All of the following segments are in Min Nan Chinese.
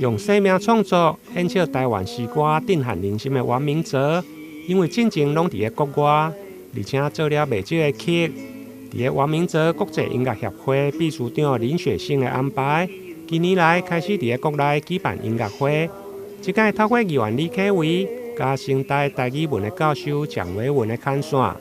用生命創作演唱台灣詩歌震撼人心的王明澤，因為進前攏佇咧國外，而且做了袂少的曲。佇咧王明澤國際音樂協會秘書長林雪勝的安排，近年來開始佇咧國內舉辦音樂會。這擺透過議員李啟維、佮成大台語文的教授蔣維文的牽線，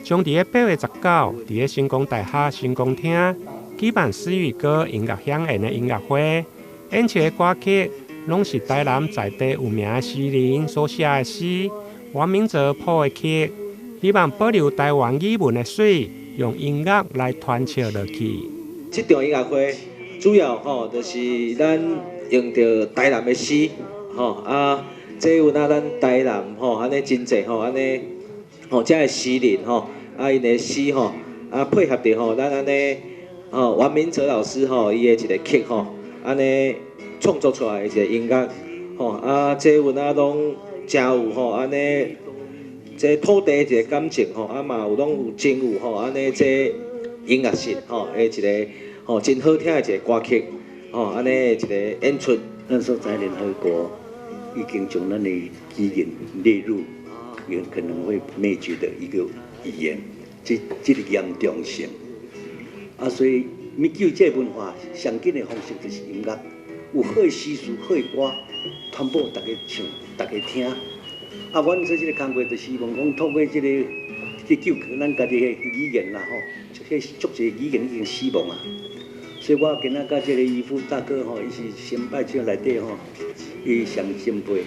將佇咧8月19，佇咧成功大學成功廳舉辦詩與歌音樂饗宴的音樂會。演唱的歌曲攏是台南在地有名的詩人所寫的詩，王明澤譜的曲，希望保留台灣語文的媠，用音樂來傳承落去。這場音樂會主要吼，就是咱用著台南的詩，吼啊，這有若咱台南吼，按呢真濟吼，按呢吼，遮的詩人吼，啊𪜶的詩吼，啊配合著吼，咱按呢吼王明澤老師吼，伊的一個曲吼。按呢創作出來的一個音樂，吼啊，這有影攏誠有吼，按呢這土地的一個感情吼，啊嘛有攏有真有吼，按呢這音樂性吼的一個吼真好聽的一個歌曲，吼按呢一個演出。咱所在聯合國已經將咱的語言列入有可能會滅絕的一個語言，這個嚴重性，啊，所以。欲救這個文化，上緊的方式就是音樂，有好的詩詞、好的歌，傳播大家唱、大家聽。啊，阮做這個工課，就希望講透過這個去救咱家己的語言啦，吼，這足濟語言已經死亡啊。所以我今仔佮這個漁夫大哥吼，伊是先輩這內底吼，伊上前輩。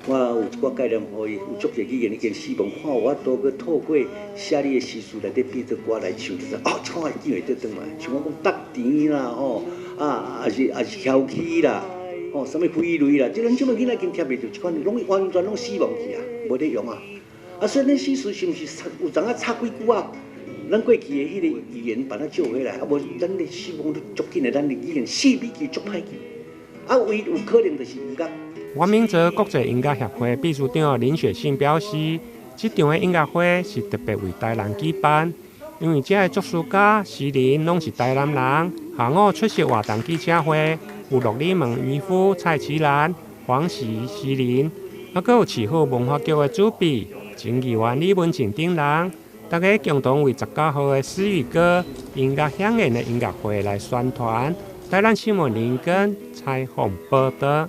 我有一寡概念予伊，有足濟語言已經死亡，看有法度閣透過寫你的詩詞內底變做歌來唱，就是哦，這款會記會得轉來。像我講觸甜啦，吼，啊，抑是囂氣啦，吼，啥物飛雷啦，這咱這擺囡仔已經聽袂著，這款攏完全攏死亡去啊，無咧用啊。啊，所以咱詩詞是毋是有當仔插幾句啊？咱過去的彼個語言把它救回來，啊無咱的死亡都足緊的，咱的語言死比去足歹救。啊，唯有可能就是音樂。王明澤國際音樂協會秘書長林雪信表示，這場的音樂會是特別為台南舉辦，因為遮的作詞家、詩人攏是台南人。下午出席活動記者會，有鹿耳門漁夫蔡其蘭、黃喜詩人，啊，閣有市府文化局的主筆前議員李文靜等人，大家共同為19號的詩與歌音樂饗宴的音樂會來宣傳。台南新聞林根採訪報導。